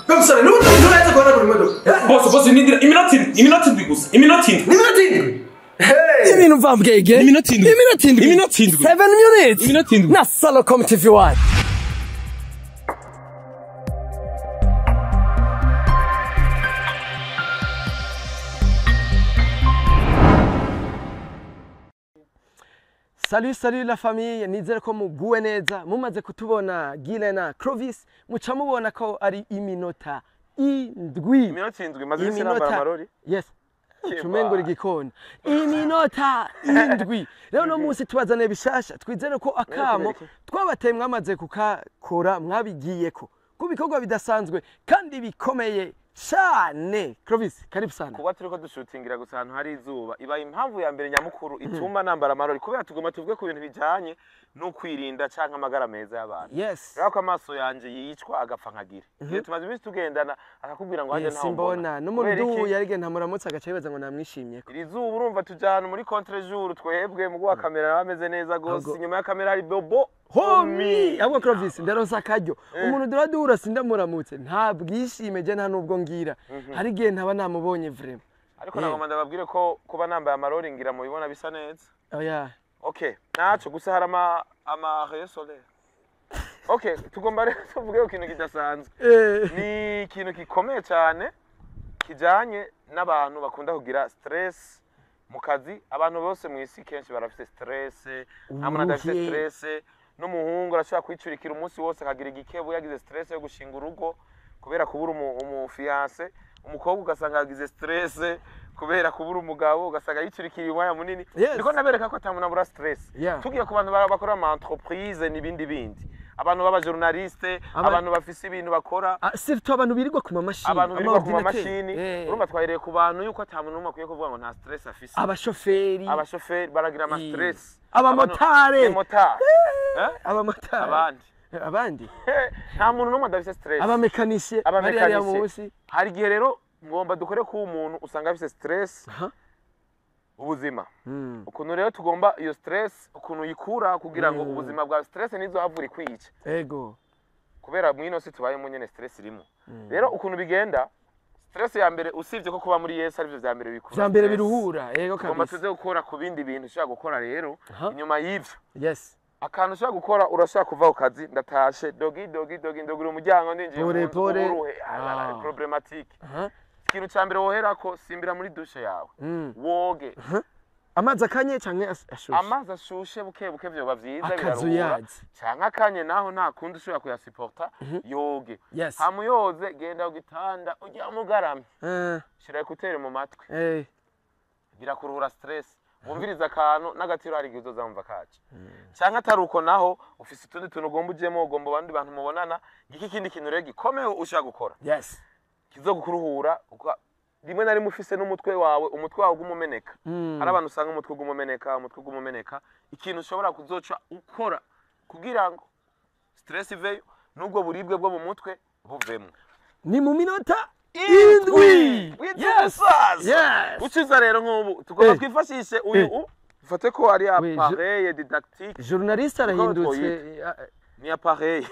Bamusore n'ubundi nturaheza guhanagura imodoka. Bose bose nindira iminota indwi gusa, iminota indwi. N'iminota indwi. Hey! Ibintu mvambwege. Iminota indwi. Iminota indwi. Iminota indwi. 7 minutes. Iminota indwi. Na Salocom TV1. Salut, salut la famille, nizere ko muguwe neza. Mumaze kutubona Gile na Clovis, muca mubona ko ari iminota indwi. Iminota indwi maze iminsi nambara amarori. Yes. Kiba. Tumengo igikoni. Iminota indwi. Rero no munsi tubazaniye bishasha, twizere ko akamo twabateye mwamaze kukakora mwabigiyeko. Ku bikorwa bidasanzwe kandi bikomeye cyane. Clovis, karibu sana. Kuba turiko dushutingira gusa ahantu hari izuba iba impamvu ya mbere nyamukuru ituma nambara amarori, kubera tugomba tuvuge ku bintu bijanye no kwirinda canke amagara meza y'abantu. Yes. Rero ko amaso yanje yicwa agapfa nkagira. Iyo tumaze iminsi tugendana akakubwira ngo hajye Yes, ntaho mbona. mbona n'umuntu Kubera iki? duhuye arige ntamuramutse agaca yibaza ngo namwishimye ko. Iri zuba urumva tujana muri contre jour twebwe mugu wa kamera nawe ameze neza gose, Ahubwo- inyuma ya kamera hari Bobo Homi! Ahubwo Clovis ndaronsa akaryo. Umuntu duradura sindamuramutse nta bwishime je nta nubwo ngira. Hari igihe ntaba namubonye vraiment. Ariko nagomba ndababwire ko kuba nambaye amarori ngira mubibona bisa neza. Oya. Okay, naco gusa hari ama rayon solaire. Okay, tugomba rero tuvuge ku kintu kidasanzwe. Eh. Ni ikintu gikomeye cyane kijanye n'abantu bakunda kugira stress mu kazi. Abantu bose mu isi kenshi barafite stress, nta muntu adafite Uburuhe. stress. N'umuhungu arashobora kwicurikira umunsi wose akagira igikebu yagize stress yo gushinga urugo kubera kubura umu fiance. Umukobwa ugasanga yagize stress kubera kubura umugabo, ugasanga yicurikiye umwanya munini. Yes. Ndiko nabereka ko ata muntu abura stress. Yeah. Tugiye ku bantu bakora ama entreprise n'ibindi bindi, abantu b'aba journaliste, abantu bafise ibintu bakora, Ah, surtout abantu birirwa ku mamashini, abantu birirwa ku ama-ordinateur. mamashini. Eh. Urumva twahereye ku bantu yuko ata muntu n'umwe akwiye kuvuga ngo nta stress afise. Abashoferi, Abashoferi baragira ama Eh. stress. Abamotari. Abamotari. Eh? Abamotari. Abandi. Abandi. Nta muntu n'umwe adafise stress. Abamekanisiye bari hariya Abamekanisiye. munsi. Hari igihe rero ngomba dukore ko umuntu usanga afise stress Aha. ubuzima. Mm. Ukuntu rero tugomba iyo stress ukuntu uyikura kugira ngo ubuzima bwa stress ntizohavure ikwica. Ego. Kubera mwino si tubayemo nyene stress irimo. Rero ukuntu bigenda, stress ya mbere usibye ko kuba muri Yesu arivyo vya mbere bikura. Vya mbere stress. biruhura, ego Tugomba kabisa. tuze gukora ku bindi bintu ushobora gukora rero Aha. inyuma y'ivyo. Yes. Akantu ushobora gukora, urashobora kuva ku kazi, ndatashe dogi dogi dogi ndogura umuryango ndinjiye Pore, mu nzu, pore. uburuhe. Ah. Problematique. Aha. Ikintu ca mbere woherako, simbira muri dushe yawe woge. Amazi akanye canke ashushe? Amazi ashushe buke buke vyoba vyiza, Akazu biraruhura. yazi. Canke akanye naho nta kundi ushobora kuyasiporta, yoge. Yes. Hama uyoze, genda ku gitanda uryame ugaramye, Eh, shira ekutere mu matwi, eh. birakuruhura stress. Wumviriza akantu n'agatiro, hari igihe uzozamva kaje. Canke atari uko naho ufise utundi tuntu ugomba ujemo, ugomba abandi bantu mubonana. Ngiki ikindi kintu rero gikomeye ushobora gukora Yes. kizogukuruhura, rimwe na rimwe ufise n'umutwe wawe, umutwe wawe uguma umeneka. Hari abantu usanga umutwe uguma umeneka, umutwe uguma umeneka. Ikintu ushobora kuzoca ukora kugira ngo stress iveyo n'ubwo buribwe bwo mu mutwe buvemo. Ni mu minota indwi. Yes. Yes. Uciza rero nk'ubu tugomba Eh. twifashishe uyu Eh. dufate ko ari Oui, appareil didactique. Journaliste arahindutse. Ni appareil.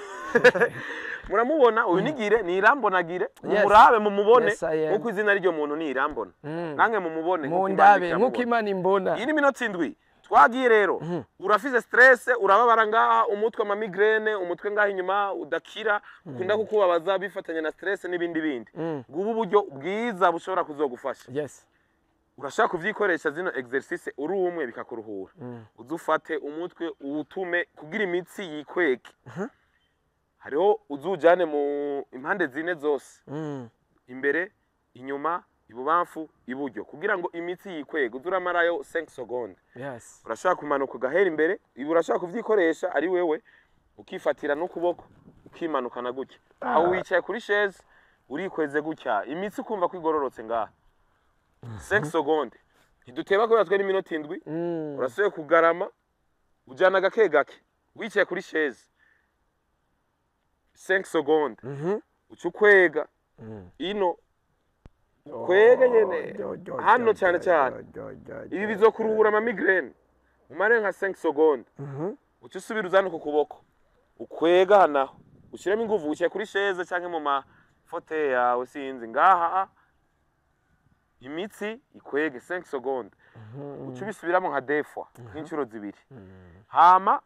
Muramubona uyu nigire ni Irambonagire. Yes. Mumurabe mumubone. Yes, I am. Nkuko izina ry'uwo muntu ni Irambona, nange mumubone Mu nkuko Imana ndabe iramubona. nkuko Imana imbona. Iyi ni minota indwi twagiye rero. Urafise stress, urababara ngaha umutwe, ama migraine, umutwe ngaha inyuma udakira, ukunda kukubabaza bifatanya na stress n'ibindi bindi. Ngubu uburyo bwiza bushobora kuzogufasha. Yes. Urashaka kuvyikoresha zino exercice uri umwe bikakuruhura. Uzufate umutwe uwutume kugira imitsi yikweke. Hariho uzujane mu impande zine zose, imbere, inyuma, ibubamfu, iburyo, kugira ngo imitsi yikwege. Uzuramarayo 5 secondes. Yes. Urashaka kumanuka ugahera imbere, ibi urashaka kuvyikoresha ari wewe, ukifatira n'ukuboko ukimanukana gutya. Aho wicaye kuri chaise urikweze gutya, imitsi ukumva ko igororotse ngaha. 5 secondes, ntiduteba kubera twe n'iminota indwi. Urasubiye kugarama, ujana gake gake wicaye kuri chaise 5 secondes. Uca ukwega ino, ukwege nyene hano cyane cyane. Ibi bizokuruhura ama migraine. Umare nka 5 secondes, uca usubira uzana uku kuboko ukwega hanaho, ushyiremo inguvu wicaye kuri chaise canke mu ma Fauteuil yawe sinzi ngaha, imitsi ikwege 5 secondes, uca ubisubiramo nka deux fois, nk'inshuro zibiri. Hama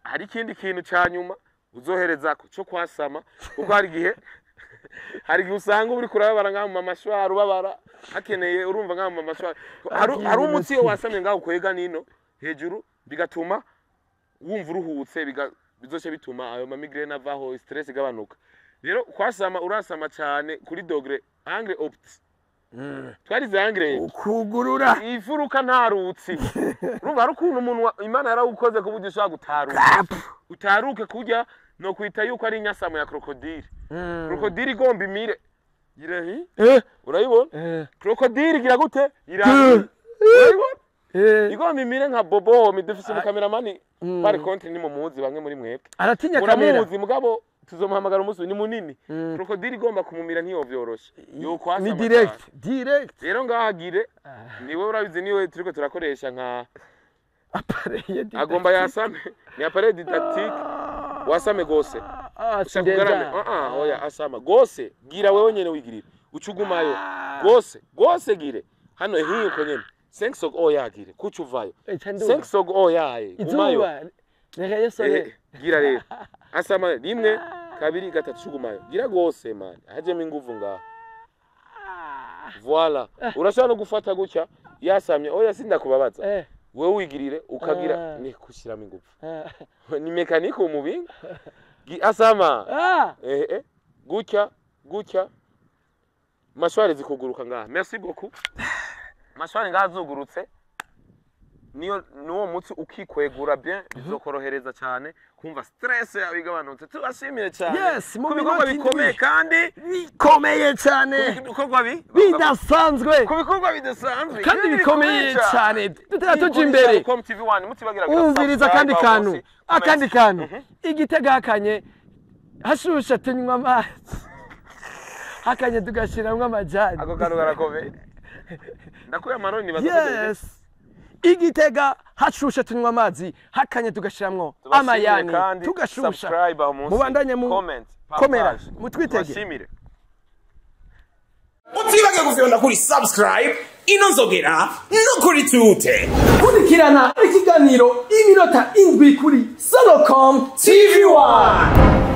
hari ikindi kintu ca nyuma uzoherezako co kwasama, kuko hari igihe usanga uri kurababara ngaho mu mamashwari, ubabara hakeneye, urumva ngaho mu mamashwari hari umutsi iyo wasamye ngaho ukwega nino hejuru, bigatuma wumva uruhutse, bizoce bituma ayo ma migraine avaho, stress igabanuka. Rero kwasama, urasama cyane kuri degré angle obtus, twarize angle. Ukugurura. Ifuruka ntarutsi, urumva hari ukuntu umuntu Imana yarawukoze ku buryo ushobora gutaruka, utaruke kurya no kwita yuko ari inyasamo ya crocodile. Crocodile igomba imire irehi. Urayibona? Crocodile igira gute? Irangiye, urayibona? Igomba imire nka Bobo. Dufise umukameramani, par contre ni mumuzi, bamwe muri mwebwe Aratinya kamera. muramuzi, mugabo tuzomuhamagara umunsi. Ni munini. Crocodile igomba kumumira ntiyovyoroshe, yokwasama Ni direct direct. Rero ngahagire niwe urabizi, niwe turiko turakoresha nka Appareil didactique. Agomba yasame, ni appareil didactique. Wasame gose. Ah, Ushaka ugarame. sindeza. Ah ah, oya, asama gose, gira wewe nyene wigirira, ucugumayo gose gose, gire hano hiyo uko nyene 5 sog, oya, gire kuca uvayo. Eca nduga. 5 sog, oya, gumayo. Izuba reka yesore. Gira rero, asama rimwe, kabiri, gatatu, cugumayo, gira gose man, hajemo inguvu ngaha. Voilà, urashobora no gufata gutya yasamye. Oya, sindakubabaza. Wewe wigirire ukagira. Ni kushyiramo ingufu. Ni mécanique umubinga. Asama. Gutya gutya, mâchoire zikuguruka ngaha. Merci beaucoup. Mâchoire ngaha zugurutse, niyo nuwo mutsi ukikwegura bien, bizokorohereza cyane kumva stress yawe igabanutse. Tubashimire cyane Yes, mu ku bikorwa minota bikomeye 7. Kandi Bikomeye cyane. ku bikorwa Bidasanzwe. ku bikorwa bidasanzwe Kandi bikomeye cyane. Dutera tuja imbere. Com TV 1, mutibagira. Umviriza akandi kantu, akandi kantu. Igitega hakanye hashusha tunywa amazi, hakanye tugashiramwo amajani. Ako kantu karakomeye, ndakuye amaroni nibaza. Yes, Igitega hashushe tunywa amazi, hakanye tugashiramwo amayani, tugashusha. Subscribe aho munsi. Mubandanye mu comment, komera, partage. mutwitege. Tubashimire. Utibagiye gufyonda kuri subscribe, ino nzogera no kuri tute. Kurikirana ikiganiro iminota 7 kuri Solocom TV 1.